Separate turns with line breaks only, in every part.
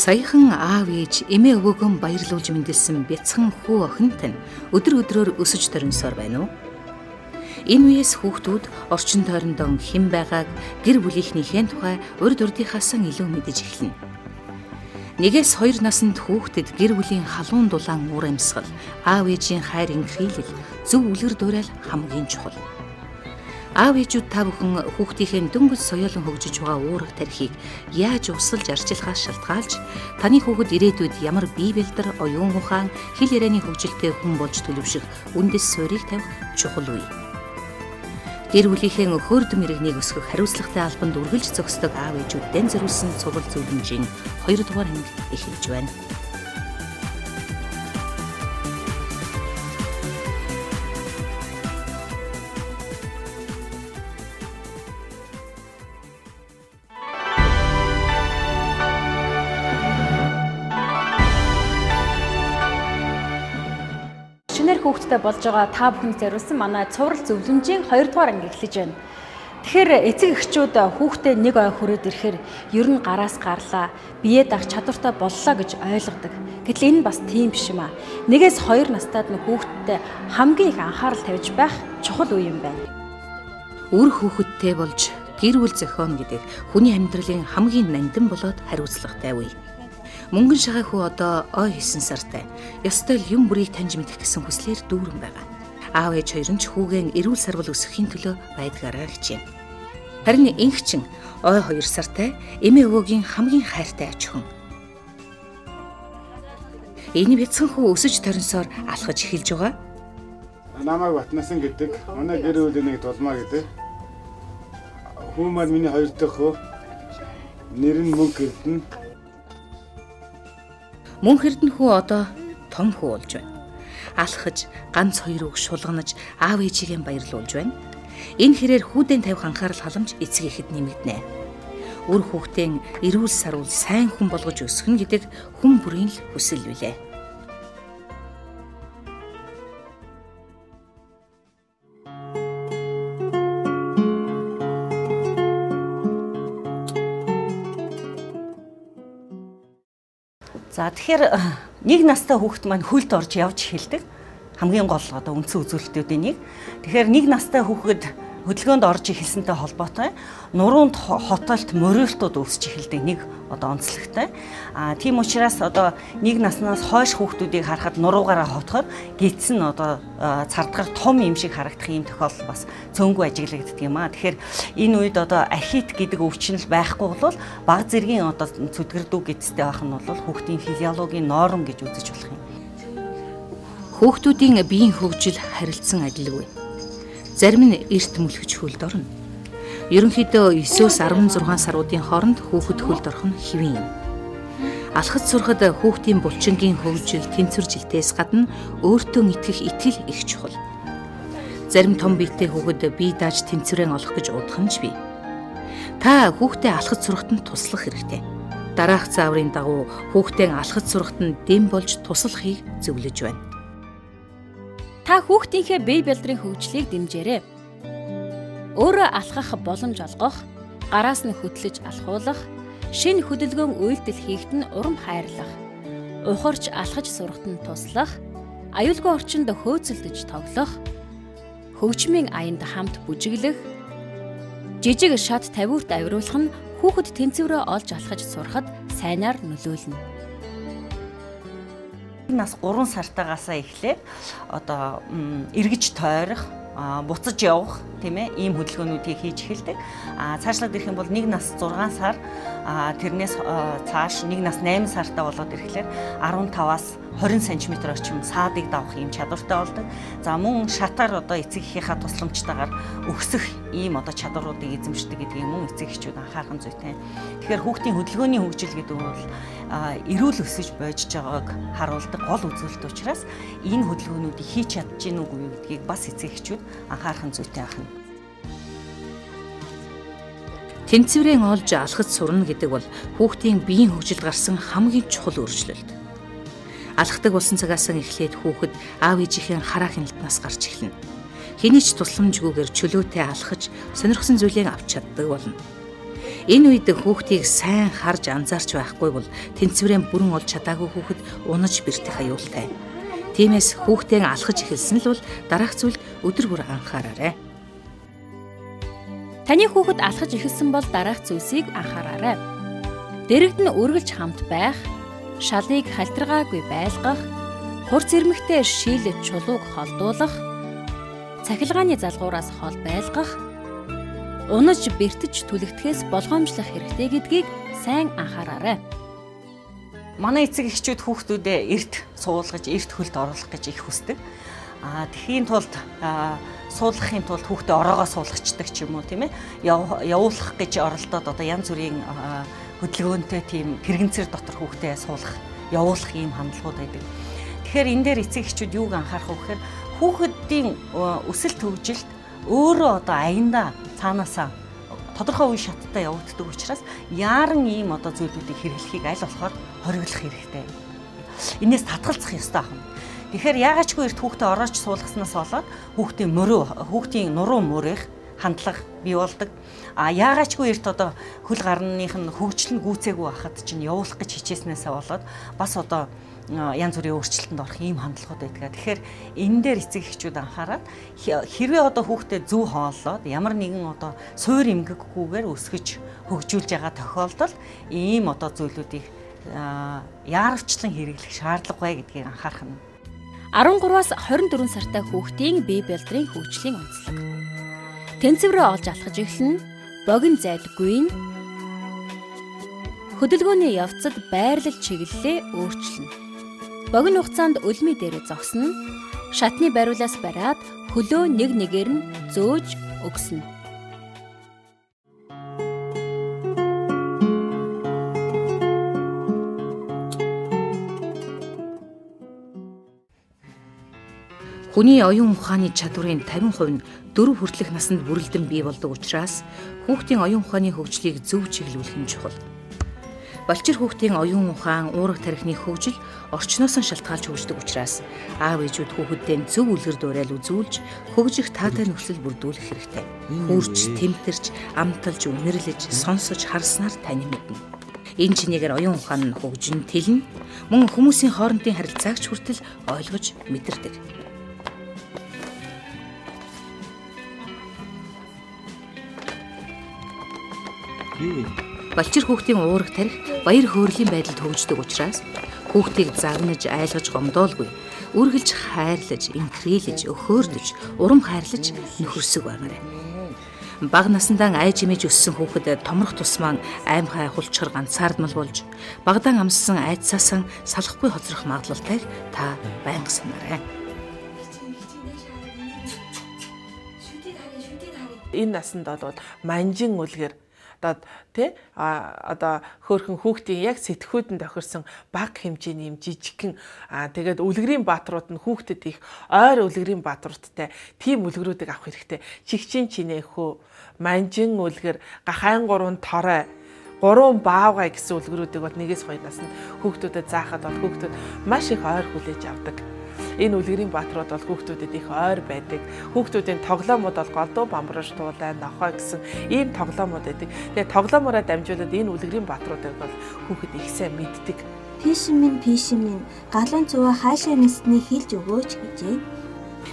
Саяхан аав ээж эмээ өвөөгөө баярлуулж мэндэлсэн бяцхан хүү охин тань өдөр өдрөөр өсөж торносоор байна уу? Энэ үеэс хүүхдүүд орчин тойрондоо хэн байгааг гэр бүлийнхнийхээ тухай урд урдынхаасаа илүү мэдэж эхэлнэ. 1-2 наснд хүүхдэд гэр бүлийн халуун дулаан уур амьсгал, аав ээжийн хайр инхрийлэл, зөв үлгэр дуурайл хамгийн чухал. Аав ээжүүд та бүхэн хүүхдийнхээ дөнгөж соёолон хөгжиж байгаа уурах тархийг яаж усалж арчилахаас шалтгаалж таны хүүхэд ирээдүйд ямар бие бэлдэр, оюун ухаан, хэл ярианы хөгжилтэй хүн болж төлөвшөх үндэс суурийг тавих чухал үе. Гэр бүлийнхээ хөөрдөм иргэнийг өсгөх хариуцлагатай албанд үргэлж зогсдог аав ээжүүддэн зориулсан цуврал зөвлөмжийн 2 дугаар анги эхэлж байна.
Шинээр хүүхэдтэй болж байгаа та бүхэнд зориулсан манай цуврал зөвлөмжийн 2 дугаар анги эхлэж байна. Тэгэхээр эцэг эхчүүд хүүхдээ нэг ой хүрээд ирэхээр ер нь гараас гарлаа, бие даах чадвартай боллоо гэж ойлгодог. Гэтэл энэ бас тийм биш юм аа. 1-2 настайд нь хүүхэдтэй хамгийн их анхаарал тавьж байх чухал үе юм байна.
Үр хүүхэдтэй болж гэр бүл зохионо гэдэг хүний амьдралын хамгийн нандин болоод хариуцлагатай үе. Мөнгөн шахай хүү одоо ой 9 сартай. Ёстой л юм бүрийг таньж мэдэх гэсэн хүслээр дүүрэн байгаа. Аав ээж хоёр нь ч хүүгэн эрүүл сарвал өсөхийн төлөө байдгаараа хичээнэ. Харин инхчин ой 2 сартай эмээ өвөөгийн хамгийн хайртай ач охин. Энэ бяцхан хүү өсөж торносоор алхаж эхэлж байгаа.
Намайг Батнасан гэдэг. Манай гэр бүлийн нэг Дулмаа гэдэг. Хүү маань миний хоёр дахь хүү. Нэр нь Мөнх Эрдэнэ.
Мөнх Эрдэнэ хүү одоо том хүү болж байна. Алхаж, ганц хоёр үг шулганаж, аав ээжигээ баярлуулж байна. Энэ хэрээр хүүдэн тавих анхаарал халамж эцэг эхэд нэмэгдэнэ. Үр хүүхдийн эрүүл саруул сайн хүн болгож өсгөнө гэдэг хүн бүрийн л хүсэл билээ.
За тэгэхээр нэг настай хүүхэд маань хөлд орж явж эхэлдэг. Хамгийн гол одоо үндсэн үзүүлэлтүүдийн нэг. Тэгэхээр нэг настай хүүхэд хөдөлгөөнд орж эхэлсэнтэй холбоотой нуруунд хотолт мориултууд үүсч эхэлдэг нэг одоо онцлогтой. А тийм учраас одоо нэг наснаас хойш хүүхдүүдийг харахад нуруугаараа хотохоор гидс нь одоо цардгаар том юм шиг харагдах ийм тохиолдол бас цөөнгүй ажиглагддаг юм аа. Тэгэхээр энэ үед одоо архит гэдэг өвчин л байхгүй бол баг зэргийн одоо зүдгэрдүү гидстэй байх нь бол хүүхдийн физиологийн норм гэж үзэж болох юм.
Хүүхдүүдийн биеийн хөгжил харилцан адилгүй. Зарим нь эрт мөлхөж хөлд орно. Ерөнхийдөө 9-16 саруудын хооронд хүүхэд хөлд орох нь хэвийн юм. Алхаж сурахад хүүхдийн булчингийн хөгжил, тэнцвэр жилтээс гадна өөртөө итгэх итгэл их чухал. Зарим том биетэй хүүхэд бие дааж тэнцвэрэн олох гэж удах нь ч бий. Та хүүхдээ алхаж сурахад нь туслах хэрэгтэй. Дараах зааврын дагуу хүүхдээ алхаж сурахад нь дэм болж туслахыг зөвлөж байна.
Та хүүхдийнхээ бие бэлдрийн хөгжлийг дэмжээрэй. Өөрөө алхах боломж олгох, гараас нь хөтлөж алхуулах, шинэ хөдөлгөөн үйлдэл хийхэд нь урам хайрлах, ухарч алхаж сурахад нь туслах, аюулгүй орчинд хөөцөлдөж тоглох, хөгжмийн аянд хамт бүжиглэх, жижиг шат тавиурт авируулах нь хүүхэд тэнцвэрээ олж алхаж сурахад сайнаар нөлөөлнө.
Нас 3 сартайгаасаа эхлээд одоо эргэж тойрох, буцаж явах тийм ээ ийм хөдөлгөөнүүдийг хийж эхэлдэг. А цаашлаад ирэх юм бол 1 нас 6 сар, тэрнээс цааш 1 нас 8 сартай болоод ирэхлээр 15-аас 20 см орчим саадыг давах ийм чадвартай болдог. За мөн шатаар одоо эцэг эхийнхээ тусламжтайгаар өксөх ийм одоо чадваруудыг эзэмшдэг гэдгийг мөн эцэг эхчүүд анхаарах нь зүйтэй. Тэгэхээр хүүхдийн хөдөлгөөний хөгжил гэдэг нь бол эрүүл өсөж бойжж байгааг харуулдаг гол үзүүлэлт учраас энэ хөдөлгөөнүүдийг хийж чадж гин үгүй юу гэдгийг бас эцэг эхчүүд анхаарах нь зүйтэй байна.
Тэнцвэрэн олж алхаж сурна гэдэг бол хүүхдийн биеийн хөгжилд гарсан хамгийн чухал өөрчлөлт. Алхдаг болсон цагаас эхлээд хүүхэд аав ээжийнхээ хараа хяналтнаас гарч эхэлнэ. Хэний ч тусламжгүйгээр чөлөөтэй алхаж, сонирхсон зүйлээ авч чаддаг болно. Энэ үед хүүхдийг сайн харж анзаарч байхгүй бол тэнцвэрээ бүрэн олж чадаагүй хүүхэд унаж бэртэх аюултай. Тиймээс хүүхдээ алхаж эхэлсэн л бол дараах зүйлд өдөр бүр анхаараарай.
Таны хүүхэд алхаж эхэлсэн бол дараах зүйлсийг анхаараарай. Дэрэгд нь үргэлж хамт байх, шалыг халтиргаагүй байлгах, хурц ирмэгтэй шил чулууг холдуулах, цахилгааны залгуураас хол байлгах, унаж бэртэж түлэгдэхээс болгоомжлох хэрэгтэй гэдгийг сайн анхаараарай.
Манай эцэг эхчүүд хүүхдүүдээ эрт суулгаж, эрт хөлд оруулах гэж их хүсдэг. Тэгэхийн тулд суулгахын тулд хүүхдээ ороогоо суулгачдаг ч юм уу, тийм ээ. Явуулах гэж оролдоод одоо янз бүрийн хөдөлгөөнтэй тийм тэрэгэнцэр дотор хүүхдээ суулгах, явуулах ийм хандлагууд байдаг. Тэгэхээр энэ дээр эцэг эхчүүд юуг анхаарах вэ гэхээр хүүхдийн өсөлт хөгжилд өөрөө одоо аяндаа цаанаасаа тодорхой үе шаттай явагддаг учраас яаран ийм одоо зүйлүүдийг хэрэглэхийг аль болохоор хориглох хэрэгтэй. Энээс татгалзах ёстой ахна. Тэгэхээр яагаачгүй эрт хүүхдээ орооч суулгаснаас болоод хүүхдийн мөрөө, хүүхдийн нуруу мөрөх хандлага бий болдог. А яагаачгүй эрт одоо хөл гарных нь хөгжил нь гүйцээгүй байхад чинь явуулах гэж хичээснээсээ болоод бас одоо янз бүрийн өөрчлөлтөнд орох ийм хандлагууд байдаг. Тэгэхээр энэ дээр эцэг эхчүүд анхаарат хэрвээ одоо хүүхдээ зөв хооллоод ямар нэгэн одоо суур эмгэггүйгээр өсгөж хөгжүүлж байгаа тохиолдолд ийм одоо зүйлүүдийг яаравчлан хэрэглэх шаардлагагүй гэдгийг анхаарах нь.
13-аас 24 сартай хүүхдийн бие бэлдрийн хөгжлийн онцлог. Тэнцвэрээ олж алхаж эхэлнэ, богино зайд гүйнэ, хөдөлгөөний явцад байрлал чиглэлээ өөрчилнө. Богино хугацаанд өлмий дээрээ зогсно, шатны бариулаас бариад хөлөө нэг нэгээр нь зөөж өгснө.
Хүний оюун ухааны чадварын 50% нь 4 хүртэлх насанд бүрэлдэн бий болдог учраас хүүхдийн оюун ухааны хөгжлийг зөв чиглүүлэх нь чухал. Балчир хүүхдийн оюун ухаан, уураг тархины хөгжил орчноос нь шалтгаалж хөгждөг учраас аав ээжүүд хүүхэддээ зөв үлгэр дуурайл үзүүлж хөгжих таатай нөхцөл бүрдүүлэх хэрэгтэй. Хурж, тэмтэрч, амталж, үнэрлэж, сонсож, харснаар танин мэднэ. Энэ чинээгээр оюун ухаан нь хөгжин тэлнэ, мөн хүмүүсийн хоорондын харилцааг ч хүртэл ойлгож мэдэрдэг. Балчир хүүхдийн уураг тарих баяр хөөрлийн байдалд хөгждөг учраас хүүхдийг загнаж, айлгаж гомдоолгүй, үргэлж хайрлаж, инхрийлж, өхөөрдөж, урам хайрлаж нөхөрсөг байгаарай. Бага насандаа айж имэж өссөн хүүхэд томрох тусмаа аймхай хулчхар ганцаардмал болж багадан амссан айдсаасаа салахгүй хоцрох магадлалтайг та байнга санаарай.
Энэ насанд бол манжин үлгэр одоо тий одоо хөөрхөн хүүхдийн яг сэтгхүүдэнд тохирсон бага хэмжээний юм жижигхэн тэгээд үлгэрийн бааtruуд нь хүүхдэд их ойр үлгэрийн бааtruудтай тийм үлгэрүүдийг авах хэрэгтэй. Чигчийн чинээхүү, манжин үлгэр, гахайн гурван торой, гурван баавгай гэсэн үлгэрүүдийг бол 1-2 наснд хүүхдүүдэд заахад бол хүүхдүүд маш их ойр хүлээж авдаг. Энэ үлгэрийн бааtruуд бол хүүхдүүдэд их ойр байдаг. Хүүхдүүдийн тоглоомууд бол голдуу бамбарш туулай, нохой гэсэн ийм тоглоомууд байдаг. Тэгээ тоглоомороо дамжуулаад энэ үлгэрийн бааtruудыг бол хүүхэд их сайн мэддэг.
Пишин минь галуун цуваа хаашаа ниснийг хэлж өгөөч гэжээ.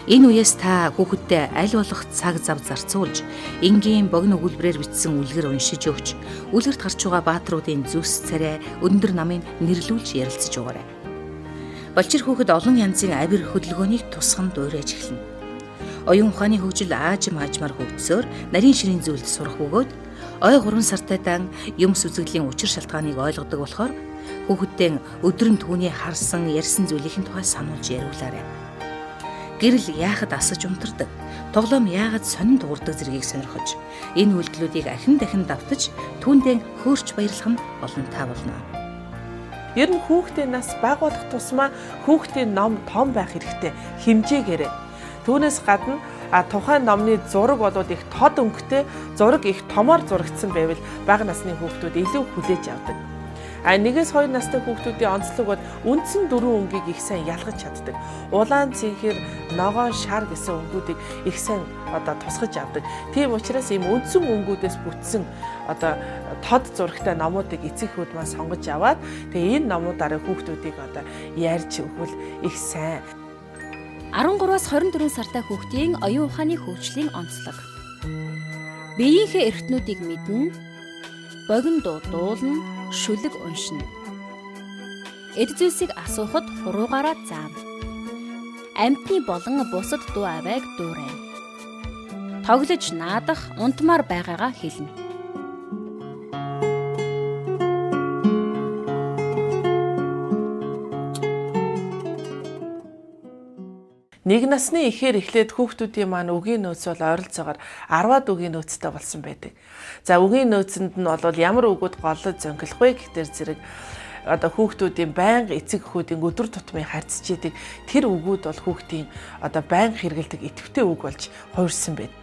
Энэ үеэс та хүүхэддээ аль болох цаг зав зарцуулж, энгийн богино өгүүлбэрээр бичсэн үлгэр уншиж өгч, үлгэрт гарч байгаа бааtruудын зүс царай, өндөр намыг нэрлүүлж ярилцаж өгөөрэй. Балчир хүүхэд олон янзын авир хөдөлгөөнийг тусган дуурайж эхэлнэ. Оюун ухааны хөгжил аажим аажмаар хөгжсөөр нарийн ширийн зүйлд сурах бөгөөд ой 3 сартай дан юм сүзэглийн учир шалтгааныг ойлгодог болохоор хүүхэддээ өдөр нь түүний харсан, ярьсан зүйлийн тухай сануулж яриулаарай. Гэрэл яахад асаж унтардаг, тоглоом яагаад сонин дуурдаг зэргийг сонирхож, энэ үйлдэлүүдийг ахин дахин давтаж түүндээ хөөрч баярлах нь олонтаа болно.
Ер нь хүүхдийн нас бага болох тусмаа хүүхдийн ном том байх хэрэгтэй хэмжээгээрээ. Түүнээс гадна тухайн номны зураг бол их тод өнгөтэй, зураг их томоор зурагдсан байвал бага насны хүүхдүүд илүү хүлээж авдаг. А 1-2 настай хүүхдүүдийн онцлог бол үндсэн дөрвөн өнгийг их сайн ялгаж чаддаг. Улаан, цэнхэр, ногоон, шар гэсэн өнгүүдийг их сайн одоо тусгаж авдаг. Тийм учраас ийм үндсэн өнгүүдээс бүтсэн одоо тод зурагтай номуудыг эцэг эхүүд маань сонгож аваад тэгээ энэ номуудаараа хүүхдүүдийг одоо ярьж өгвөл их сайн.
13-аас 24 сартай хүүхдийн оюун ухааны хөгжлийн онцлог. Биеийнхээ эрхтнүүдийг мэднэ, богино дуу дуулна, шүлэг уншина. Эд зүйлсийг асуухад хуруугаараа заана. Амьтны болон бусад дуу авиаг дуурайна. Тоглож наадах, унтмаар байгаагаа хэлнэ.
Нэг насны ихээр эхлээд хүүхдүүдийн маань үгийн нөөц бол ойролцоогоор 10-аад үгийн нөөцтэй болсон байдаг. За үгийн нөөцөнд нь бол ямар үгүүд голлож зөнгөлөх вэ гэхтэр зэрэг одоо хүүхдүүдийн байнга эцэг эхүүдийн өдөр тутмын харьцаж идэг тэр үгүүд бол хүүхдийн одоо байнга хэрэглэдэг идэвхтэй үг болж хувирсан байд.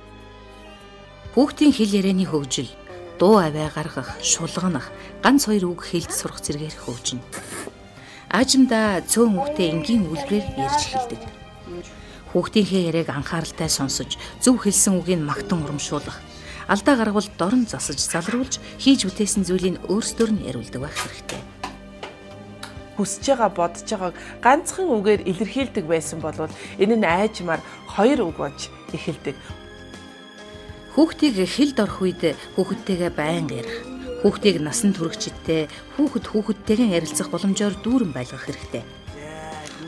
Хүүхдийн хэл ярианы хөгжил, дуу авиа гаргах, шулганах, ганц хоёр үг хэлж сурах зэрэгээр хөгжинэ. Аажимдаа цөөн үгтэй энгийн үйлдвэрээр ярьж эхэлдэг. Хүүхдийнхээ яриаг анхааралтай сонсож, зөв хэлсэн үгийг магтан урамшуулах, алдаа гаргавал дорн засаж, залруулж, хийж бүтээсэн зүйлийг өөрсдөр нь яриулдаг байх хэрэгтэй.
Хүсэж байгаа, бодож байгааг ганцхан үгээр илэрхийлдэг байсан бол энэ нь айжмаар хоёр үг болж эхэлдэг.
Хүүхдийг хэлд орох үед хүүхэдтэйгээ байнга ярих, хүүхдийг насан туршидтэй хүүхэд хүүхэдтэйгээ ярилцах боломжоор дүүрэн байлгах хэрэгтэй.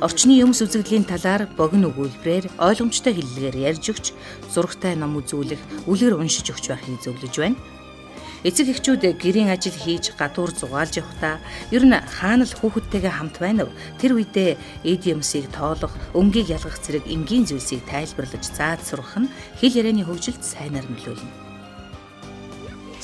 Орчны юмс үзэгдлийн талаар богино өгүүлбэрээр ойлгомжтой хэллэгээр ярьж өгч, зурагтай ном үзүүлэх, үлгэр уншиж өгч байхыг зөвлөж байна. Эцэг эхчүүд гэрийн ажил хийж гадуур зугаалж явахдаа ер нь хаана л хүүхэдтэйгээ хамт байна вэ? Тэр үедээ эд юмсыг тоолох, өнгийг ялгах зэрэг энгийн зүйлсийг тайлбарлаж зааж сургах нь хэл ярианы хөгжилд сайнаар нөлөөлнө.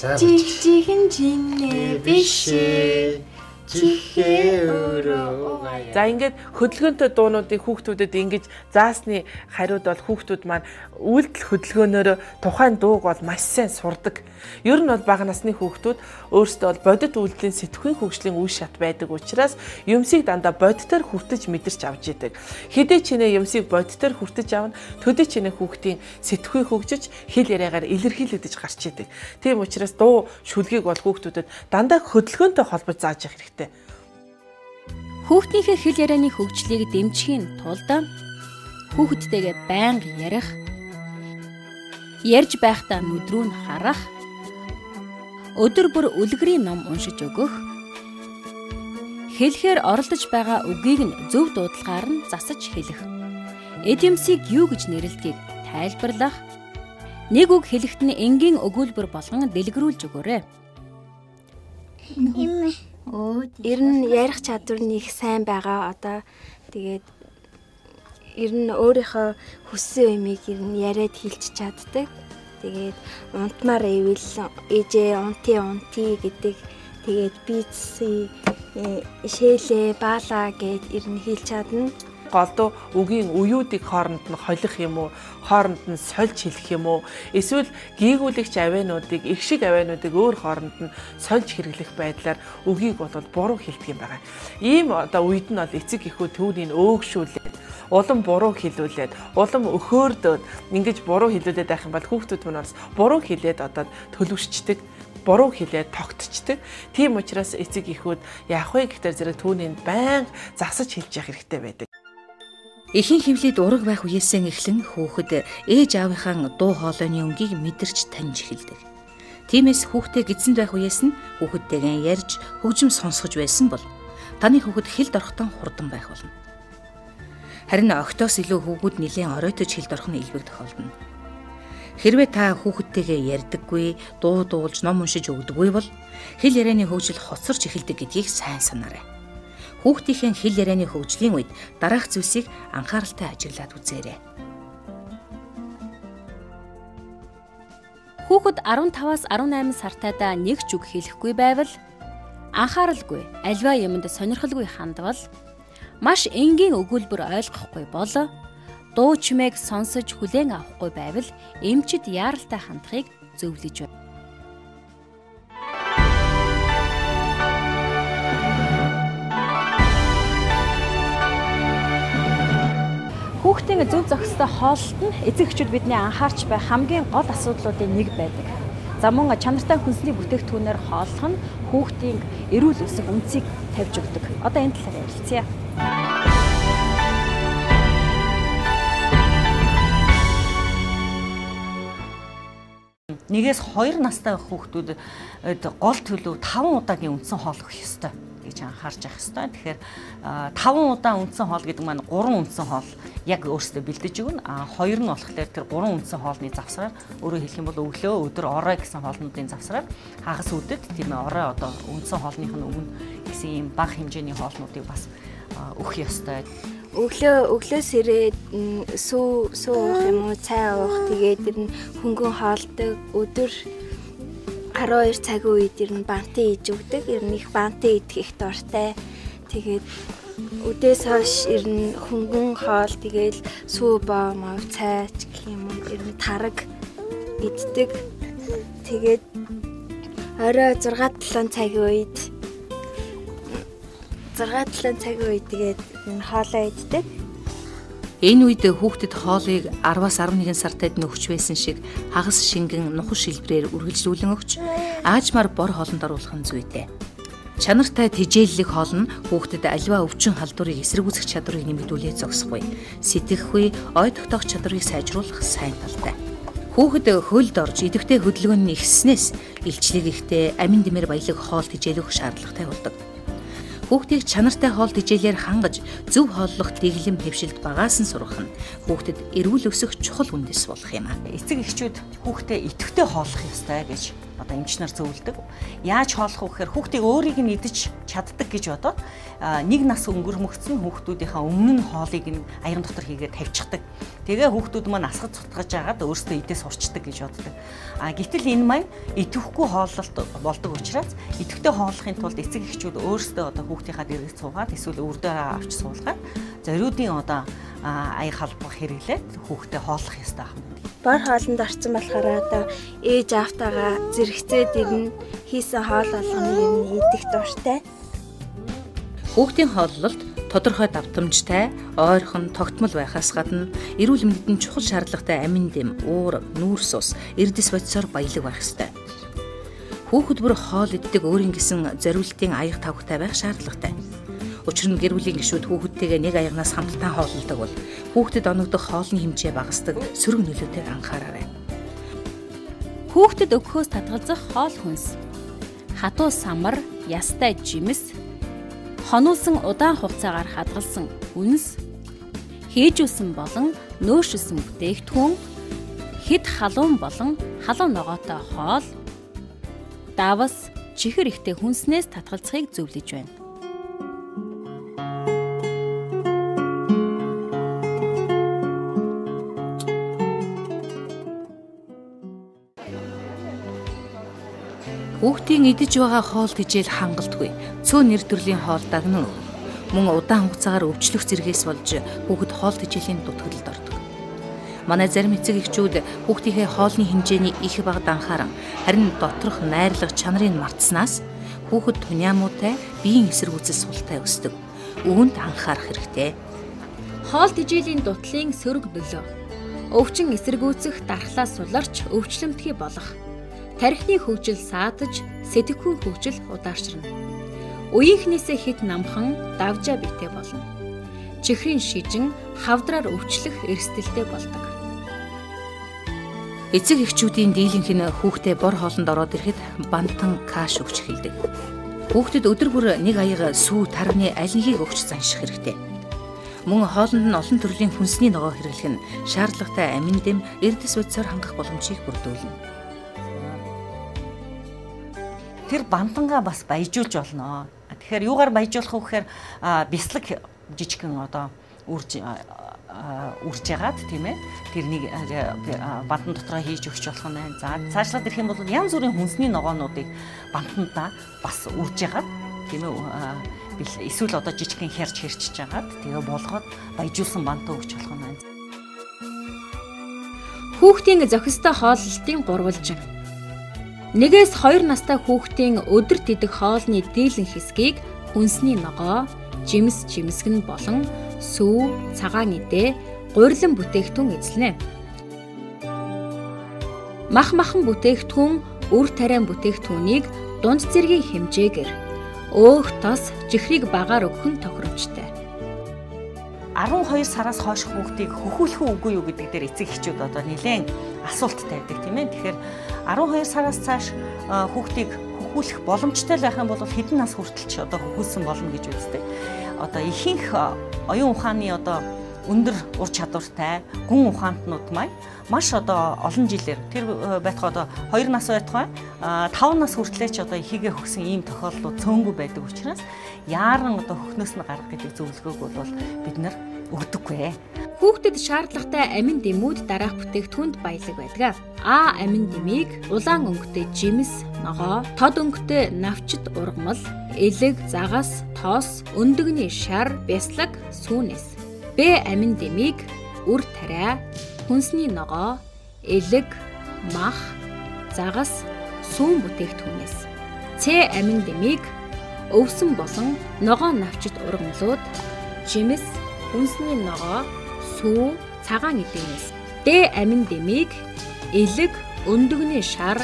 Чихэн чинээ биш ээ. Чихээ өөрөө угаая.
За ингээд хөдөлгөөнтэй дуунуудыг хүүхдүүдэд ингэж заасны хариуд бол хүүхдүүд маань үйлдэл хөдөлгөөнөөр тухайн дууг бол маш сайн сурдаг. Ер нь бол бага насны хүүхдүүд өөрсдөө бол бодит үйлдэлийн сэтгхүйн хөгжлийн үе шат байдаг учраас юмсыг дандаа бодитоор хүртэж мэдэрч авч идэг. Хэдий ч нэ юмсыг бодитоор хүртэж авна, төдий ч нэ хүүхдийн сэтгхүй хөгжиж хэл яриагаар илэрхийлэгдэж гарч идэг. Тийм учраас дуу шүлгийг бол хүүхдүүдэд дандаа хөдөлгөөнтэй холбож зааж явах хэрэгтэй.
Хүүхдийнхээ хэл ярианы хөгжлийг дэмжихийн тулд хүүхэдтэйгээ байнга ярих, ярьж байхдаа нүд рүү нь харах, өдөр бүр үлгэрийн ном уншиж өгөх, хэлэхээр оролдож байгаа үгийг нь зөв дуудлагаар нь засаж хэлэх, эд юмсыг юу гэж нэрлэдгийг тайлбарлах, нэг үг хэлэхэд нь энгийн өгүүлбэр болгон дэлгэрүүлж өгөөрэй.
Ер нь ярих чадвар нь их сайн байгаа. Одоо тэгээд ер нь өөрийнхөө хүссэн юмыг ер нь яриад хэлж чаддаг. Тэгээд унтмаар ивэл ээжээ унтъя унтъя гэдэг. Тэгээд бицси шээлээ баалаа гэд ер нь хэлж чадна.
Голдуу үгийн уюудыг хооронд нь холих юм уу, хооронд нь сольж хэлэх юм уу, эсвэл гийгүүлэгч авиануудыг, их шиг авиануудыг өөр хооронд нь сольж хэрэглэх байдлаар үгийг бол буруу хэлдэг юм байна. Ийм одоо үед нь бол эцэг эхүү түүнийг өөгшүүлээд, улам буруу хэлүүлээд, улам өхөөрдөөд ингэж буруу хэлүүлээд байх юм бол хүүхдүүд мань бас буруу хэлээд одоо төлөвшчихдөг, буруу хэлээд тогтчдөг. Тийм учраас эцэг эхүүд яах вэ гэхээр зэрэг түүнийг байнга засаж хэлж явах хэрэгтэй байдаг.
Эхийн хөвлөд ураг байх үеэсээ эхлэн хүүхэд ээж аавынхаа дуу хоолойны өнгийг мэдэрч таньж эхэлдэг. Тиймээс хүүхдээ гидсэнд байх үеэс нь хүүхэдтэйгээ ярьж хөгжим сонсгож байсан бол таны хүүхэд хэлд орохдоо хурдан байх болно. Харин огтоос илүү хүүхэд нэлээн оройтож хэлд орох нь илбэг тохиолдоно. Хэрвээ та хүүхэдтэйгээ ярьдаггүй, дуу дуулж, ном уншиж өгдөггүй бол хэл ярианы хөгжил хоцорч эхэлдэг гэдгийг сайн санаарай. Хүүхдийнхээ хэл ярианы хөгжлийн үед дараах зүйлсийг анхааралтай ажиглаад үзээрэй.
Хүүхэд 15-аас 18 сартайдаа нэг ч үг хэлэхгүй байвал, анхааралгүй, аливаа юмд сонирхолгүй хандвал, маш энгийн өгүүлбэр ойлгохгүй бол, дуу чимээг сонсож хүлээн авахгүй байвал эмчид яаралтай хандахыг зөвлөж байна. Хүүхдийн зөв зохистой хооллолт нь эцэг эхчүүд бидний анхаарч байх хамгийн гол асуудлуудын нэг байдаг. За мөн чанартай хүнсний бүтээгдэхүүнээр хооллох нь хүүхдийн эрүүл өсөх үндсийг тавьж өгдөг. Одоо энэ талаар ярилцъя.
Нэгээс 2 настай хүүхдүүд гол төлөв 5 удаагийн үндсэн хоол өгөх ёстой гэж анхаарч явах ёстой. Тэгэхээр 5 удаа үндсэн хоол гэдэг маань 3 үндсэн хоол яг өөрсдөө бэлдэж өгнө. А 2 нь болохоор тэр 3 үндсэн хоолны завсраар, өөрөөр хэлэх юм бол өглөө, өдөр, орой гэсэн хоолнуудын завсраар хагас үдэд тийм ээ орой одоо үндсэн хоолных нь өмнө гэсэн ийм бага хэмжээний хоолнуудыг бас өгөх ёстой.
Өглөөс ирээд сүү уух юм уу, цай уух, тэгээд ер нь хөнгөн хоолдог. Өдөр 12 цагийн үед ер нь бантын иж өгдөг. Ер нь их бантын идэх их дуртай. Тэгээд үдээс хойш ер нь хөнгөн хоол, тэгээд сүү боо, мав, цай ч гэх юм уу, ер нь тараг иддэг. Тэгээд орой 6-7 цагийн үед 6-7 цагийн үед тэгээд хоолоо иддэг.
Энэ үед хүүхдэд хоолыг 10-аас 11 сартад нөхч байсан шиг хагас шингэн нухаш шилбрээр үргэлжлүүлэн өгч аажмаар бор хоолнд оруулах нь зүйтэй. Чанартай тэжээллэг хоол нь хүүхдэд аливаа өвчин халдварыг эсэргүүцэх чадварыг нэмэгдүүлээ зогсохгүй. Сэтгэхгүй, ой тогтоох чадварыг сайжруулах сайн талтай. Хүүхэд хөлд орж идэвхтэй хөдөлгөөн нь ихснээс илчлэг ихтэй амин дэмэр баялаг хоол тэжээлэх шаардлагатай болдог. Хүүхдийг чанартай хоол тэжээлээр хангаж зөв хооллох дэглэм хэвшилд багаас нь сургах нь хүүхдэд эрүүл өсөх чухал үндэс болох юм а.
Эцэг эхчүүд хүүхдээ идэвхтэй хооллох ёстой гэж одоо эмч нар зөвлөдөг. Яаж хооллох вэ гэхээр хүүхдийг өөрийг нь идэж чаддаг гэж бодоод нэг нас өнгөрмөгцөн хүүхдүүдийнхаа өмнө нь хоолыг нь аян дотор хийгээд тавьчихдаг. Тэгээ хүүхдүүд маань асгаж сутгаж агаад өөрсдөө идээ сурчдаг гэж боддог. А гэтэл энэ маань идэвхгүй хооллолт болдог учраас идэвхтэй хооллохын тулд эцэг эхчүүд өөрсдөө одоо хүүхдийнхаа дэргэд суугаад эсвэл өрдөө авч суулгаад зориудын одоо аяг халбах хэрэглээд хүүхдээ хооллох ёстой юм.
Бор хоолнд орсон болохоор одоо ээж аавтайгаа зэрэгцээд ирнэ, хийсэн хоол болгоныг нь идэх дуртай.
Хүүхдийн хооллолт тодорхой давтамжтай, ойрхон, тогтмол байхаас гадна эрүүл мэндэд нь чухал шаардлагатай амин дэм, уураг, нүүрс ус, эрдэс бодисоор баялаг байх ёстой. Хүүхэд бүр хоол иддэг өөрийн гэсэн зориултын аяга тавхтай байх шаардлагатай. Учир нь гэр бүлийн гишүүд хүүхэдтэйгээ нэг аягнаас хамтдаа хооллодог бол хүүхдэд оногдох хоолны хэмжээ багасдаг сөрөг нөлөөтэйг анхаараарай.
Хүүхдэд өгөхөөс татгалзах хоол хүнс. Хатуу самар, ястай жимс, хонуулсан удаан хугацаагаар хадгалсан үнс, хээжүүлсэн болон нөөшилсөн бүтээгдэхүүн, хэд халуун болон халуун ногоотой хоол, давс, чихэр ихтэй хүнснээс татгалзахыг зөвлөж байна.
Хүүхдийн идэж байгаа хоол тэжээл хангалтгүй. Цөөн нэр төрлийн хоол дагнан мөн удаан хугацаагаар өвчлөх зэргээс болж хүүхэд хоол тэжээлийн дутагдалд ордог. Манай зарим эцэг эхчүүд хүүхдийнхээ хоолны хэмжээний их багад анхааран харин доторх найрлага чанарыг мартсанаас хүүхэд туняамуутай биеийн эсэргүүцэл султай өсдөг. Үүнд анхаарах хэрэгтэй.
Хоол тэжээлийн дутлын сөрөг нөлөө. Өвчин эсэргүүцэх дархлаа суларч өвчлөмтгий болох. Тархины хөгжил саатаж, сэтгэхүйн хөгжил удаашрна. Үеийнхнээсээ хэд намхан давжаа биетэй болно. Чихрийн шижин хавдраар өвчлөх эрсдэлтэй болдог.
Эцэг эхчүүдийн дийлэнх нь хүүхдээ бор хоолнд ороод ирэхэд бантан каш өгч эхэлдэг. Хүүхдэд өдөр бүр нэг аяга сүү тарганы аль нэгийг өгч занших хэрэгтэй. Мөн хоолнд нь олон төрлийн хүнсний ногоо хэрэглэх нь шаардлагатай амин дэм эрдэс бодисоор хангах боломжийг бүрдүүлнэ.
Тэр бантангаа бас баяжуулж болно. Тэгэхээр юугаар баяжуулах вэ гэхээр бяцлаг жижигхэн одоо үрж ягаад тийм ээ тэрнийг бантан дотроо хийж өгч болох нь. За цаашлаад ирэх юм бол янз бүрийн хүнсний ногоонуудыг бантандаа бас үрж ягаад тийм ээ эсвэл одоо жижигхэн хярч хэрчж ягаад тэгээ болгоод баяжуулсан бантан өгч болох нь.
Хүүхдийн зохистой хооллолтын гурвалжин. Нэгээс 2 настай хүүхдийн өдөрт идэх хоолны дийлэн хэсгийг хүнсний ногоо, жимс жимсгэн болон сүү, цагаан идээ, гурилан бүтээгдэхүүн эзлэнэ. Мах махан бүтээгдэхүүн, үр тариан бүтээгдэхүүнийг дунд зэргийн хэмжээгээр өөх, тос, чихрийг багаар өгөх нь тохиромжтой.
12 сараас хойш хүүхдийг хөхүүлэх үү үгүй юу гэдэг дээр эцэг эхчүүд одоо нэлээд асуулт тавьдаг, тийм ээ. Тэгэхээр 12 сараас цааш хүүхдийг хөхүүлэх боломжтой байх юм бол хэдэн нас хүртэл ч одоо хөхүүлсэн болно гэж үздэг. Одоо ихэнх оюун ухааны одоо өндөр ур чадвартай гүн ухаантнууд маань маш одоо олон жилээр тэр байтугай одоо 2 нас байтугай 5 нас хүртлээр ч одоо ихийгээ хөгсөн ийм тохиолдлууд цөөнгүй байдаг учраас яаран одоо хөхнөөс нь гарах гэдэг зөвлөгөөг бол бид нар өгдөггүй.
Хүүхдэд шаардлагатай амин дэмүүд дараах бүтээгдэхүүнд баялаг байдаг. А амин дэмийг улаан өнгөтэй жимс, ногоо, тод өнгөтэй навчит ургамал, элэг, загас, тоос, өндөгний шар, бяслаг, сүүнэс. Б амин дэмийг үр тариа, хүнсний ногоо, элэг, мах, загас, сүүн бүтээгдэхүүнээс. С амин дэмийг өвсөн болон ногоон навчит ургамлууд, жимс, хүнсний ногоо, сүүн, цагаан эдэгнээс. Д амин дэмийг элэг, өндөгний шар,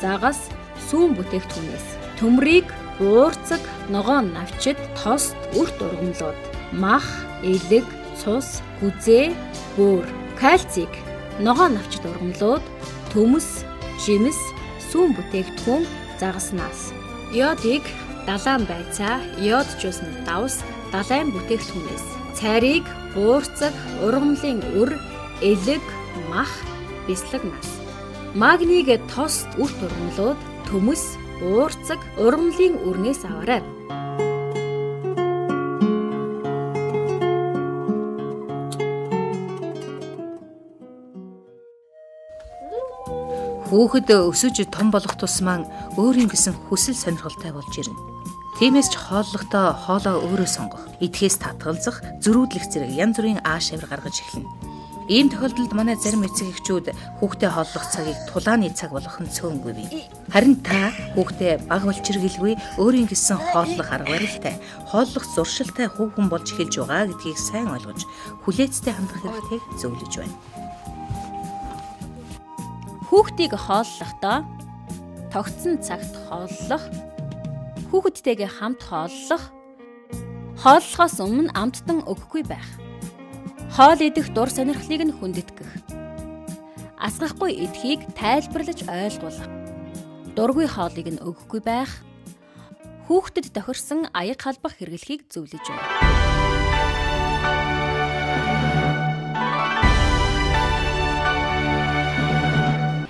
загас, сүүн бүтээгдэхүүнээс. Төмрийг буурцаг, ногоон навчит, тост, үрт ургамлууд, мах, элэг, цус, гүзээ, бөөр. Кальцийг ногоон навчит ургамлууд, төмөс, жимс, сүүн бүтээгдэхүүн, загаснаас. Йодыг далайн байцаа, йоджуулсан давс, далайн бүтээгдэхүүнээс. Цайрыг буурцаг, ургамлын үр, элэг, мах, бяслагнаас. Магнийг тос, үрт ургамлууд, төмөс, буурцаг, ургамлын үрнээс аваарай.
Хүүхэд өсөж том болох тусмаа өөрийн гэсэн хүсэл сонирхолтой болж ирнэ. Тиймээс ч хооллохдоо хоолоо өөрөө сонгох, идэхээс татгалзах, зөрүүдлэх зэрэг янз бүрийн ааш авир гаргаж эхэлнэ. Ийм тохиолдолд манай зарим эцэг эхчүүд хүүхдээ хооллох цагийг тулааны цаг болгох нь цөөнгүй бий. Харин та хүүхдээ бага болчиргэлгүй өөрийн гэсэн хооллох арга барилтай, хооллох зуршилтай хүүхэн болж эхэлж байгаа гэдгийг сайн ойлгож, хүлээцтэй хандах хэрэгтэйг зөвлөж байна.
Хүүхдийг хооллохдоо тогтсон цагт хооллох, хүүхэдтэйгээ хамт хооллох, хооллохоос өмнө амттан өгөхгүй байх. Хоол идэх дур сонирхлыг нь хүндэтгэх. Асгахгүй идэхийг тайлбарлаж ойлгуулах. Дургүй хоолыг нь өгөхгүй байх. Хүүхдэд тохирсон аяг халбах хэрэглэхийг зөвлөж байна.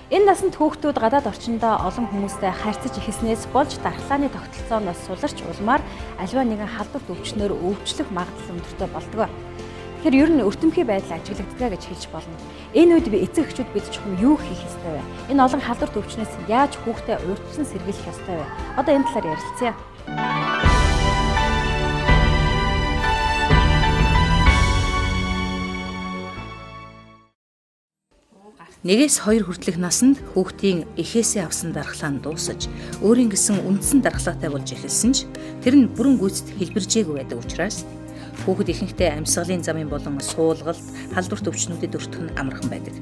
Энэ насанд хүүхдүүд гадаад орчиндөө олон хүмүүстэй харьцаж эхэлснээс болж дархлааны тогтолцооноос суларч улмаар аливаа нэгэн халдварт өвчнөөр өвчлөх магадлал өндөртэй болдог. Тэгэхээр ер нь өртөмхий байдал ажиглагддаг гэж хэлж болно. Энэ үед би эцэг эхчүүд бид чухам юу хийх ёстой вэ? Энэ олон халдварт өвчнөөс яаж хүүхдээ урьдчилан сэргийлэх ёстой вэ? Одоо энэ талаар ярилцъя.
Нэгээс хоёр хүртэлх насанд хүүхдийн эхээсээ авсан дархлаа нь дуусаж, өөрийн гэсэн үндсэн дархлаатай болж эхэлсэн ч тэр нь бүрэн гүйцэд хэлбэржээгүй байдаг учраас хүүхэд ихэнхдээ амьсгалын замын болон суулгалт, халдварт өвчнүүдэд өртөх нь амархан байдаг.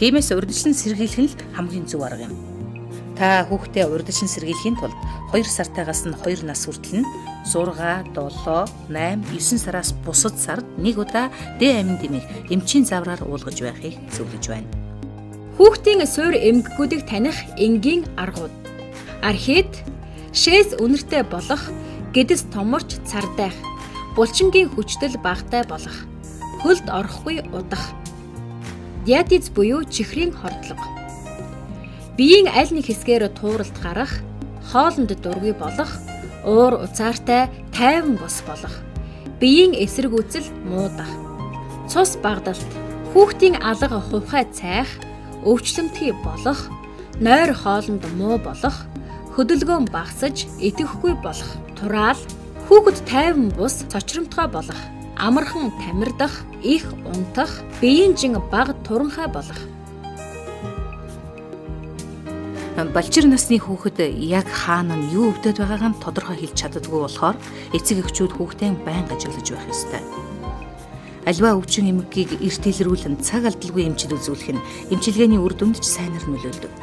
Тиймээс урьдчилан сэргийлэх нь л хамгийн зөв арга юм. Та хүүхдээ урьдчилан сэргийлэхийн тулд 2 сартайгаас нь 2 нас хүртэл нь 6, 7, 8, 9 сараас бусад сард нэг удаа Д амин дэмийг эмчийн завраар уулгаж байхыг зөвлөж байна.
Хүүхдийн суур эмгэгүүдийг таних энгийн аргууд. Архит, шээс үнэртэй болох, гэдэс томорч цардайх, булчингийн хүчдэл багатай болох, хөлд орохгүй удах. Диатез буюу чихрийн хордлого. Биеийн аль нэг хэсгээр тууралт гарах, хоолнд дургүй болох, уур уцаартай тайван бус болох, биеийн эсэргүүцэл муудах. Цус багдалт, хүүхдийн алга хувхай цайх, өвчлөмтгий болох, нойр хоолнд муу болох, хөдөлгөөн багасж идэвхгүй болох, тураал, хүүхэд тайван бус цочромтгой болох, амархан тамирдах, их унтах, биеийн жин бага туранхай болох.
Балжир насны хүүхэд яг хаана нь юу өвдөд байгааг нь тодорхой хэлж чаддаггүй болохоор эцэг эхчүүд хүүхдээ байнга ажиглаж байх ёстой. Альва өвчин эмгэгийг эрт илрүүлэн цаг алдалгүй эмчил үзүүлэх нь эмчилгээний үр дүнд ч сайнаар нөлөөлдөг.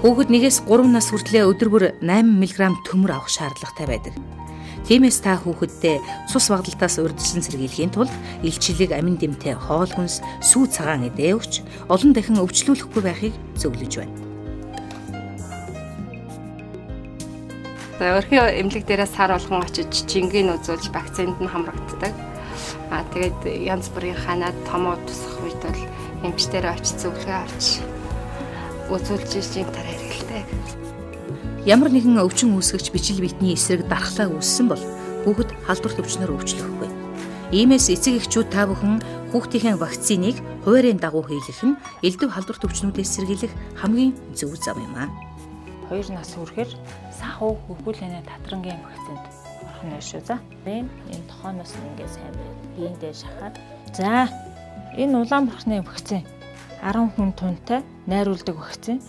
Хүүхэд 1-3 нас хүртлээр өдөр бүр 8 мг төмөр авах шаардлагатай байдаг. Тиймээс та хүүхэддээ цус багадалтаас урьдчилан сэргийлэхийн тулд илчилэг, амин дэмтэй хоол хүнс, сүү цагаан эдээ өгч олон дахин өвчлүүлэхгүй байхыг зөвлөж байна.
За өрхийн эмнэлэг дээрээ сар болгон очиж жингийг үзүүлж вакцинд нь хамрагддаг. Аа тэгээд янз бүрийн ханаад томоо тусах үед бол эмчтэрээ очиж зөвлөгөө авч үзүүлж жинг тараа хэрэгэлдэг.
Ямар нэгэн өвчин үүсгэгч бичил биетний эсрэг дархлаа үүссэн бол хүүхэд халдварт өвчнөр өвчлөхгүй. Иймээс эцэг эхчүүд та бүхэн хүүхдийнхээ вакциныг хуваарийн дагуу хийлгэх нь элдэв халдварт өвчнүүдээс сэргийлэх хамгийн зөв зам юм аа.
2 нас хүрэхээр сахуу хөвгүүлэнэ татрангийн вакцинд орох нь шүү. За энэ тохооноос нь ингээ сайн байна. Биендээ шахаад. За энэ улаан бурхны вакцин 10 хүн тунтай найруулдаг вакцин.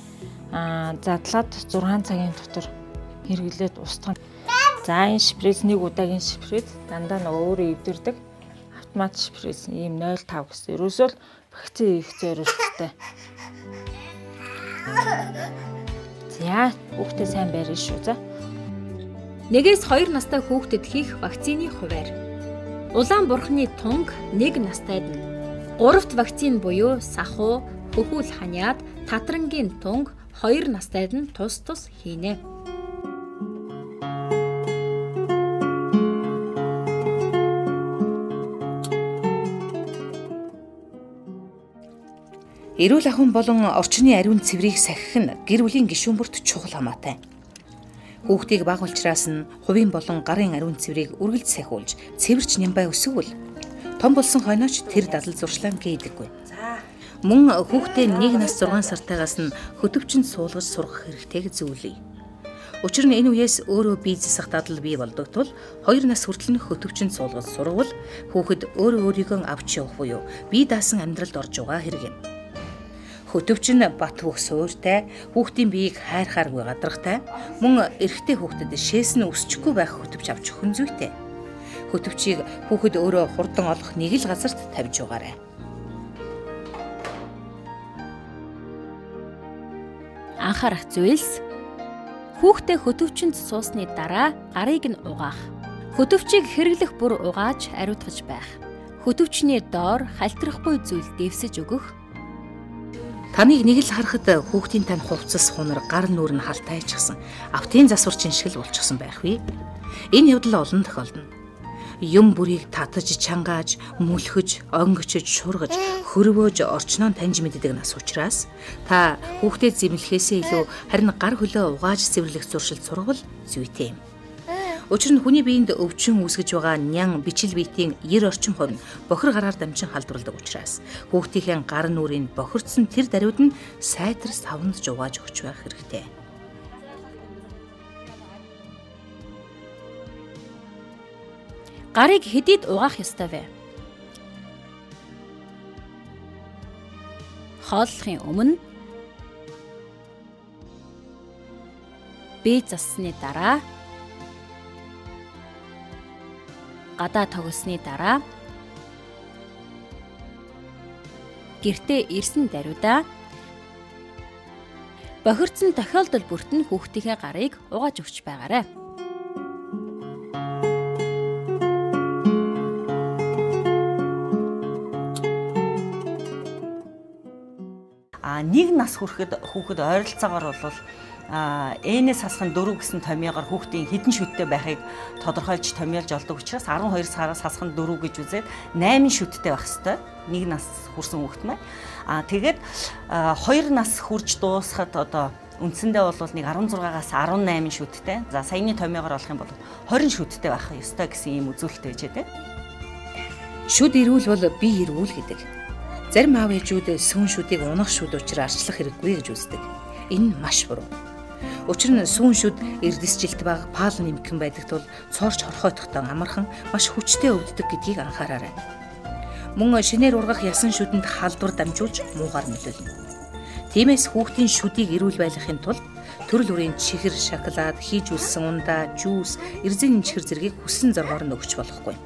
Аа задлаад 6 цагийн дотор хэрэглээд устгана. За энэ шприц нэг удаагийн шприц дандаа нөгөө өөрөө эвдэрдэг автомат шприц ийм 0.5 гэсэн. Ерөөсөө л вакцин хийх зорилттой. За хүүхдээ сайн байрна шүү. За
1-2 настай хүүхдэд хийх вакцины хуваар. Улаан бурхны тунг 1 настайд нь 3-т вакцин буюу сахуу, хөхүүл ханиад, татрангийн тунг 2 настайд нь тус тус хийнэ.
Эрүүл ахуйн болон орчны ариун цэврийг сахих нь гэр бүлийн гишүүн бүрт чухал хамаатай. Хүүхдийг бага улчраас нь хувийн болон гарын ариун цэврийг үргэлж сахиулж, цэвэрч нямбай өсгөвөл том болсон хойнооч тэр дадал зуршлаа гээдэггүй. Мөн хүүхдээ 1 нас 6 сартайгаас нь хөтөвчөнд суулгаж сургах хэрэгтэйг зөвлөе. Учир нь энэ үеэс өөрөө бие засах дадал бий болдог тул 2 нас хүртэл нь хөтөвчөнд суулгаж сурвал хүүхэд өөрөө өөрийгөө авч явах буюу бие даасан амьдралд орж байгаа хэрэг юм. Хөтөвч нь бат бөх суурьтай, хүүхдийн биеийг хайрхааргүй гадрахтай, мөн эрэгтэй хүүхдэд шээс нь өсчихгүй байх хөтөвч авч өгөх нь зүйтэй. Хөтөвчийг хүүхэд өөрөө хурдан олох нэг л газарт тавьж угаарай.
Анхаарах зүйлс: хүүхдээ хөтөвчөнд суусны дараа гарыг нь угаах. Хөтөвчийг хэрэглэх бүр угааж ариутгаж байх. Хөтөвчний доор халтархгүй зүйл дэвсэж өгөх.
Таныг нэг л харахад хүүхдийн тань хувцас хунар гар нүур нь халтайчихсан, автын засварчин шиг л болчихсон байх вэ? Энэ явдал олон тохиолдно. Юм бүрийг татаж чангааж, мүлхэж, онгочж, шургаж, хөрвөөж орчноо таньж мэддэг нас учраас та хүүхдэд зэмлэхээсээ илүү харин гар хөлөө угааж цэвэрлэх зуршил сургавал зүйтэй юм. Учир нь хүний биед өвчин үүсгэж байгаа нян бичил биетийн 90 орчим хувь нь бохир гараар дамжин халдварладаг учраас хүүхдийнхээ гар нүрийг бохирдсон тэр даруйд нь сайтар савнд жугааж өгч байх хэрэгтэй.
Гарыг хэдийд угаах ёстой вэ? Хооллохын өмнө, бие зассаны дараа, гадаа тогсны дараа, гэртээ ирсэн даруйдаа бохирдсон тохиолдол бүрт нь хүүхдийнхээ гарыг угааж өгч байгаарай.
А 1 нас хүрэхэд хүүхэд ойролцоогоор бол N-ээс хасах нь 4 гэсэн томьёогоор хүүхдийн хэдэн шүттэй байхыг тодорхойлж томьёолж олдог учраас 12 сараас хасах нь 4 гэж үзээд 8 шүттэй байх ёстой. 1 нас хүрсэн хүүхэд маань. А тэгээд 2 нас хүрж дуусахад одоо үндсэндээ бол нэг 16-аас 18 шүттэй. За саяны томьёогоор олох юм бол 20 шүттэй байх ёстой гэсэн ийм үзүүлэлт байж байгаа.
Шүд эрүүл бол бие эрүүл гэдэг. Зарим аав ээжүүд сүүн шүдийг унах шүд учраас арчлах хэрэггүй гэж үздэг. Энэ нь маш буруу. Учир нь сүүн шүд эрдэсжилт баг паал нэмгэн байдаг тул цоорч хорхойтохтой амархан маш хүчтэй өвддөг гэдгийг анхаараарай. Мөн шинээр ургах ясан шүдэнд халдвар дамжуулж муугаар нөлөөлнө. Тиймээс хүүхдийн шүдийг эрүүл байлгахын тулд төрөл бүрийн чихэр, шоколад, хийж үлсэн ундаа, жуус, эрзэн чихэр зэргийг хүссэн зоргоор нь өгч болохгүй.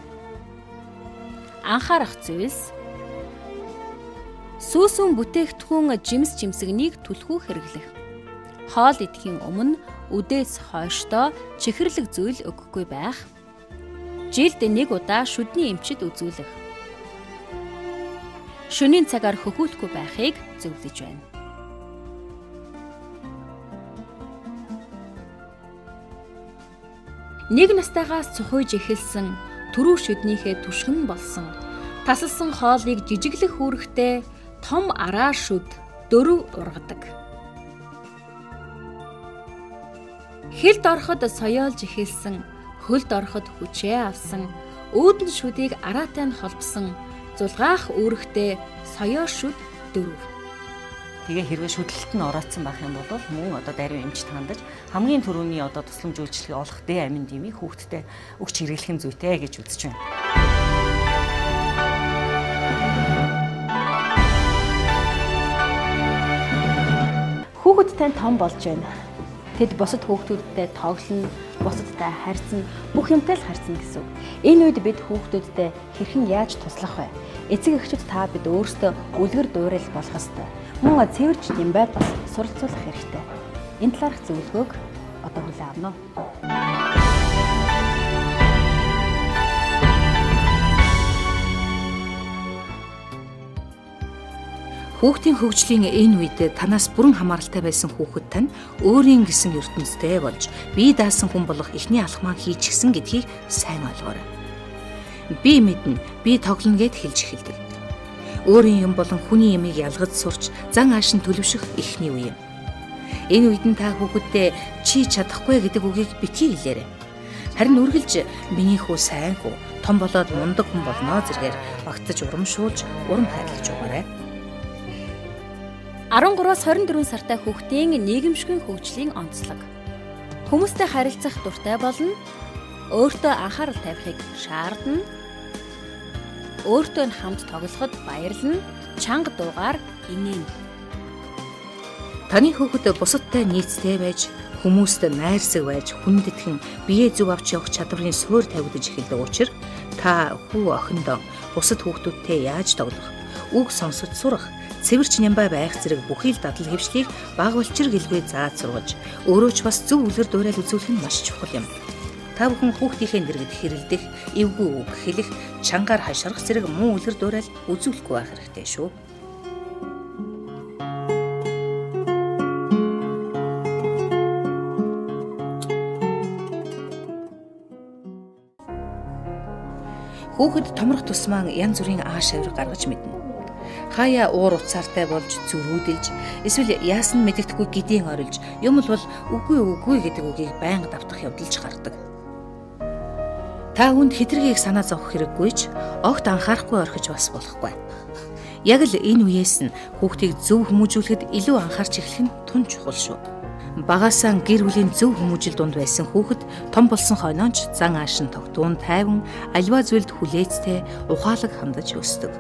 Анхаарах зүйлс сүүсүн бүтээгдэхүүн жимс жимсэгнийг түлхүү хэрэглэх. Хоол идэхийн өмнө үдээс хойштоо чихэрлэг зүйл өгөхгүй байх. Жилд нэг удаа шүдний эмчид үзүүлэх. Шөнийн цагаар хөхүүлэхгүй байхыг зөвлөж байна. Нэг настайгаас цухуйж эхэлсэн, түрүү шүднийхээ түшгэн болсон, тасалсан хоолыг жижиглэх үүрэгтэй том араа шүд 4 ургадаг. Хилд ороход соёолж эхэлсэн, хөлд ороход хүчээ авсан, үүдэн шүдийг араатай нь холбосон, зулгаах үүрэгтэй соёо шүд 4.
Тэгээ хэрвээ шүдлэлт нь ороодсон байх юм бол мөн одоо даруй эмчт хандаж хамгийн түрүүний одоо тусламж үйлчилгээ олох дэ амин димийг хүүхдтэй өгч хэрэглэх нь зүйтэй гэж үзэж байна.
Хүүхэд тань том болж байна. Тэд бусад хүүхдүүдтэй тоглоно, бусадтай харьцна, бүх юмтай л харьцна гэсэн үг. Энэ үед бид хүүхдүүдтэй хэрхэн яаж туслах вэ? Эцэг эхчүүд та бид өөрсдөө үлгэр дуурайл болох ёстой. Мөн цэвэрч нямбай бас суралцуулах хэрэгтэй. Энэ талаарх зөвлөгөөг одоо хүлээн авна уу?
Хүүхдийн хөгжлийн энэ үед танаас бүрэн хамааралтай байсан хүүхэд тань өөрийн гэсэн ертөнцтэй болж бие даасан хүн болох эхний алхмаа хийчихсэн гэдгийг сайн ойлгоорой. Би мэднэ, би тоглоно гэд хэлж эхэлдэг. Өөрийн юм болон хүний ямыг ялгаж сурч зан ааш нь төлөвшөх эхний үе юм. Энэ үед нь та хүүхэддээ чи чадахгүй гэдэг үгийг битгий хэлээрэй. Харин үргэлж миний хүү сайн хүү, том болоод мундаг хүн болно зэргээр багтаж урамшуулж, урам хайрлаж өгөөрэй.
13-аас 24 сартай хүүхдийн нийгэмшигэн хөгжлийн онцлог. Хүмүүстэй харилцах дуртай болно. Өөртөө анхаарал тавихыг шаардна. Өөртөө нь хамт тоглоход баярлна. Чанга дуугаар инээнэ.
Таны хүүхэд бусадтай нийцтэй байж, хүмүүст найрсаг байж, хүндэтгэн бие зөв авч явах чадварын суурь тавигдаж эхэлдэг учраас та хүү охиндоо бусад хүүхдүүдтэй яаж тоглох, үг сонсож сурах, цэвэрч нямбай байх зэрэг бүхий л дадал хэвшлийг баг балчир гэлгүй зааж сургаж, өөрөө ч бас зөв үлгэр дуурайл үзүүлэх нь маш чухал юм. Та бүхэн хүүхдийнхээ дэргэд хэрэлдэх, эвгүй үг хэлэх, чангаар хашгирах зэрэг муу үлгэр дуурайл үзүүлэхгүй байх хэрэгтэй шүү. Хүүхэд томрох тусмаа янз бүрийн ааш авир гаргаж мэднэ. Хаяа уур уцаартай болж зөрүүдэлж, эсвэл яасан мэдэгдэхгүй гэдийн орилж, юм бол үгүй үгүй гэдэг үгийг байнга давтах явдалж гардаг. Та хүнд хэтэрхий их санаа зовох хэрэггүй ч огт анхаарахгүй орхиж бас болохгүй. Яг л энэ үеэс нь хүүхдийг зөв хүмүүжүүлэхэд илүү анхаарч эхлэх нь тун чухал шүү. Багасаа гэр бүлийн зөв хүмүүжил дунд байсан хүүхэд том болсон хойноо ч зан ааш нь тогтун тайван аливаа зүйлд хүлээцтэй ухаалаг хандаж өсдөг.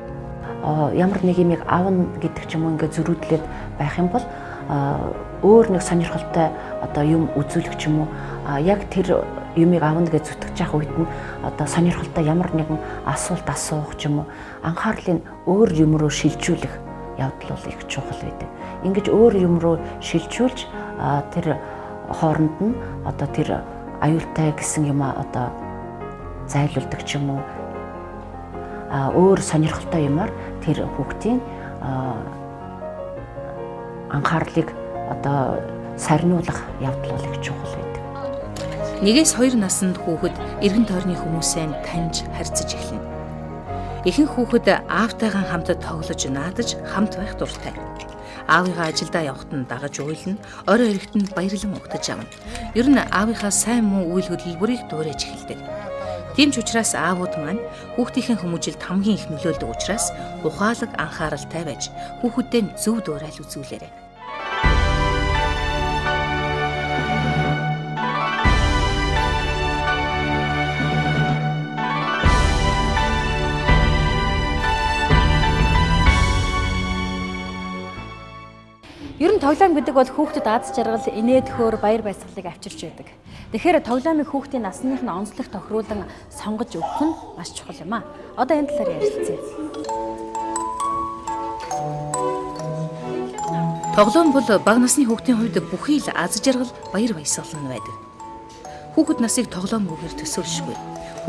Ямар нэг юмыг авна гэдэг ч юм уу ингээд зөрүүдлээд байх юм бол өөр нэг сонирхолтой одоо юм үзүүлэх ч юм уу яг тэр юмыг авна гэж зүтгэж явах үед нь одоо сонирхолтой ямар нэгэн асуулт асуух ч юм уу анхаарлыг өөр юм руу шилжүүлэх явдал бол их чухал байдаг. Ингэж өөр юм руу шилжүүлж тэр хооронд нь одоо тэр аюултай гэсэн юм одоо зайлуулдаг ч юм уу өөр сонирхолтой юмар тэр хүүхдийн анхаарлыг одоо сарниулах явдал бол их чухал байдаг.
1-2 наснд хүүхэд эргэн тойрны хүмүүсээ таньж харьцаж эхэлнэ. Ихэнх хүүхэд аавтайгаа хамт тоглож наадаж хамт байх дуртай. Аавынхаа ажилдаа явахад нь дагаж уйлна, орой ирэхэд нь баярлан угтаж авна. Ер нь аавынхаа сайн муу үйл хөдлөл бүрийг дуурайж эхэлдэг. Тийм ч учраас аавууд маань хүүхдийнхээ хүмүүжилд хамгийн их нөлөөлдөг учраас ухаалаг анхааралтай байж хүүхэддээ зөв дуурайл үзүүлээрэй.
Ер нь тоглоом гэдэг бол хүүхдэд аз жаргал, инээд хөөр, баяр баясгалыг авчирч байдаг. Тэгэхээр тоглоомыг хүүхдийн насных нь онцлог тохируулан сонгож өгөх нь маш чухал юм аа. Одоо энэ талаар ярилцъя.
Тоглоом бол бага насны хүүхдийн хувьд бүхий л аз жаргал, баяр баясгал нь байдаг. Хүүхэд насыг тоглоомгүйгээр төсөөлшгүй.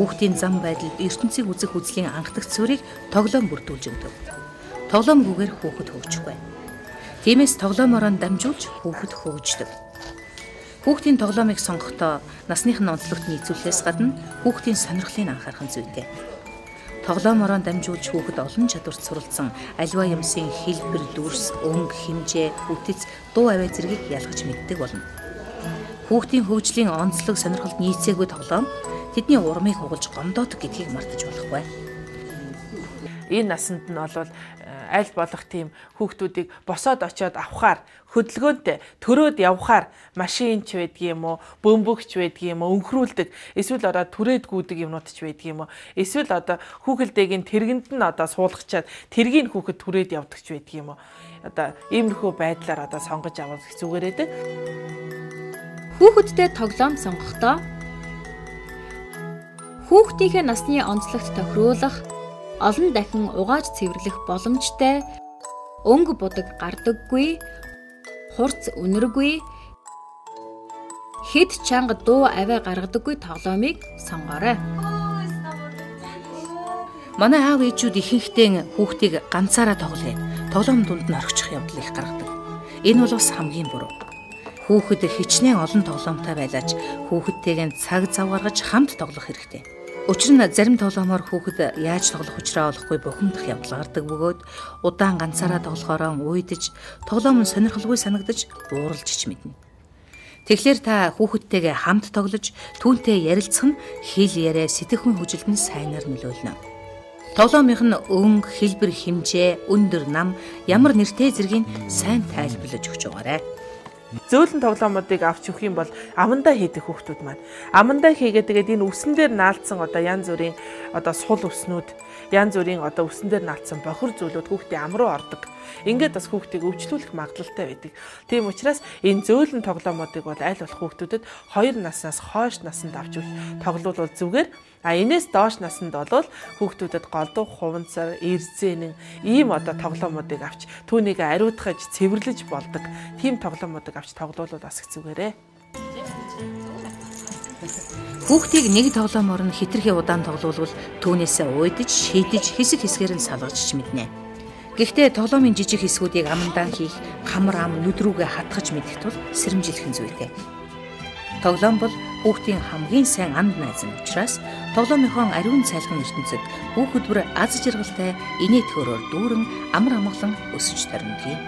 Хүүхдийн зам байдал, ертөнцийг үзэх үзлийн анхдагч суурийг тоглоом бүрдүүлж өгдөг. Тоглоомгүйгээр хүүхэд хөгжихгүй. Тиймээс тоглоомороо дамжуулж хүүхэд хөгждөг. Хүүхдийн тоглоомыг сонгохдоо насных нь онцлогт нийцүүлэхээс гадна хүүхдийн сонирхлыг анхаарах нь зүйтэй. Тоглоомороо дамжуулж хүүхэд олон чадварт суралцсан аливаа юмсын хэлбэр, дүрс, өнгө, хэмжээ, бүтэц, дуу авиа зэргийг ялгаж мэддэг болно. Хүүхдийн хөгжлийн онцлог сонирхолд нийцээгүй тоглоом тэдний урмыг хугалж гомдоодог гэдгийг мартаж болохгүй.
Энэ насанд нь бол аль болох тийм хүүхдүүдийг босоод очиод авахаар хөдөлгөөнтэй төрөөд явхаар машин ч байдгийн юм уу, бөмбөгч байдгийн юм уу, өнхрүүлдэг, эсвэл одоо түрээд гүйдэг юмнууд ч байдгийн юм уу, эсвэл одоо хүүхэлдэйг нь тэргэнд нь одоо суулгачаад тэргийг хүүхэд түрээд явдаг ч байдгийн юм уу. Одоо иймэрхүү байдлаар одоо сонгож авах зүгээр байдаг.
Хүүхэдтэй тоглоом сонгохдоо хүүхдийнхээ насны онцлогт тохируулах, олон дахин угааж цэвэрлэх боломжтой, өнгө будаг гардаггүй, хурц үнэргүй, хэд чанга дуу авиа гаргадаггүй тоглоомыг сонгоорой.
Манай аав ээжүүд ихэнхдээ хүүхдийг ганцаараа тоглоё. Тоглоом дунд нь орхичих явдал их гаргадаг. Энэ бол бас хамгийн буруу. Хүүхэд хичнээн олон тоглоомтой байлаач хүүхэдтэйгээ цаг зав гаргаж хамт тоглох хэрэгтэй. Учир нь зарим тоглоомоор хүүхэд яаж тоглох учраа олохгүй бухимдах явдал гардаг бөгөөд удаан ганцаараа тоглохоороо уйдаж, тоглоом нь сонирхолгүй санагдаж ууралж ч мэднэ. Тэгэхээр та хүүхэдтэйгээ хамт тоглож, түүнтэй ярилцах нь хэл яриа, сэтгэхүйн хөгжилд нь сайнаар нөлөөлнө. Тоглоомынх нь өнгө, хэлбэр, хэмжээ, өндөр нам, ямар нэртэй зэргийг сайн тайлбарлаж өгч байгаарай.
Зөөлөн тоглоомуудыг авч өгөх юм бол амандаа хийдэг хүүхдүүд маань. Амандаа хийгээд тэгээд энэ үсэн дээр наалдсан одоо янз бүрийн одоо сул үснүүд, янз бүрийн одоо үсэн дээр наалдсан бохир зүйлүүд хүүхдийн ам руу ордог. Ингээд бас хүүхдийг өвчлүүлэх магадлалтай байдаг. Тийм учраас энэ зөөлөн тоглоомуудыг бол аль болох хүүхдүүдэд 2 наснаас хойш насанд авч өгч тоглоулвал зүгээр. А энэс доош насанд бол хүүхдүүдэд голдуу хуванцар, эрзэнэн ийм одоо тоглоомуудыг авч түүнийг ариутгаж, цэвэрлэж болдог. Тийм тоглоомуудыг авч тоглоулвал бас их зүгээрээ.
Хүүхдийг нэг тоглоомоор нь хэтэрхий удаан тоглоулвал түүнээсээ уйдаж, шийдэж, хэсэг хэсгээр нь салгаж ч мэднэ. Гэхдээ тоглоомын жижиг хэсгүүдийг амандаан хийх, хамар ам нүд рүүгээ хатгаж мэдэх тул сэрэмжлэх нь зүйтэй. Тоглоом бол хүүхдийн хамгийн сайн анд найз нь учраас тоглоомынхон ариун цайлган ертөнцид хүүхэд бүр аз жаргалтай инээд хөөрөөр дүүрэн амар амгалан өсөж төрнөдгийг.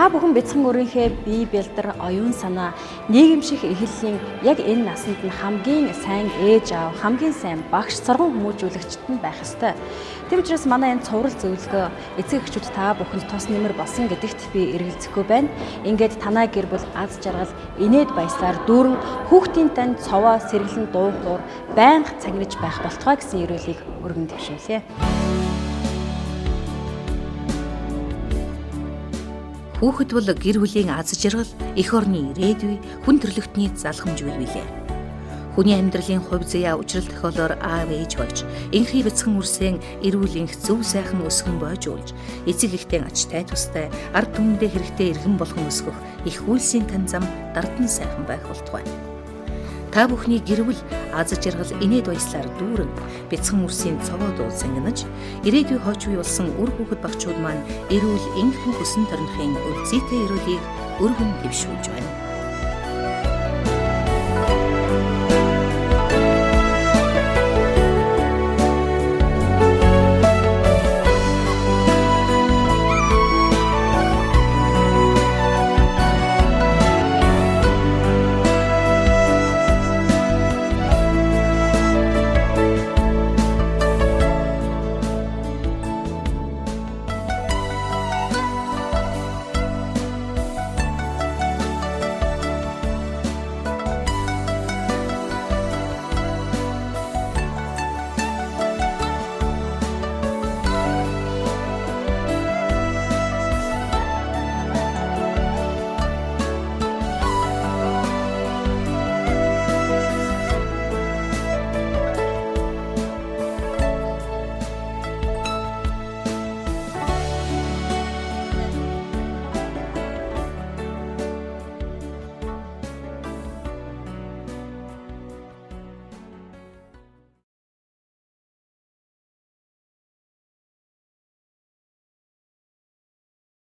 Та бүхэн бяцхан өрийнхээ бие бэлдэр, оюун санаа, нийгэмших эхлэлийн яг энэ насанд нь хамгийн сайн ээж аав, хамгийн сайн багш, сурган хүмүүжүүлэгчд нь байх ёстой. Тэм учраас манай энэ цуврал зөвлөгөө эцэг эхчүүд та бүхэнд тус нэмэр болсон гэдэгт би эргэлзэхгүй байна. Ингээд танай гэр бүл аз жаргал, инээд баясаар дүүрэн хүүхдийн тань цовоо сэргэлэн дуу хуур байнга цагнаж байх болтугай гэсэн ерөөлийг өргөн дэвшүүлье.
Хүүхэд бол гэр бүлийн аз жаргал, эх орны ирээдүй, хүн төрөлхтний залхамж бий билээ. Хүний амьдралын хувь заяа учрал тохиолоор аав ээж болж, инхий бяцхан үрсэн эрүүл энх зөв сайхан өсгөн бойжуулж, эцэг эхтэй ачтай тустай, ард түмэндээ хэрэгтэй иргэн болгон өсгөх их үйлсийн тань зам дардан сайхан байх болтугай. Та бүхний гэр бүл аз жаргал инээд баяслаар дүүрэн бяцхан үрсийн цовоо дуу сангинаж ирээдүй хойч үе болсон үр хүүхэд багчууд маань эрүүл энхэн өсөн торнохын өлзийтэй эрүүлийг өргөн дэвшүүлж байна.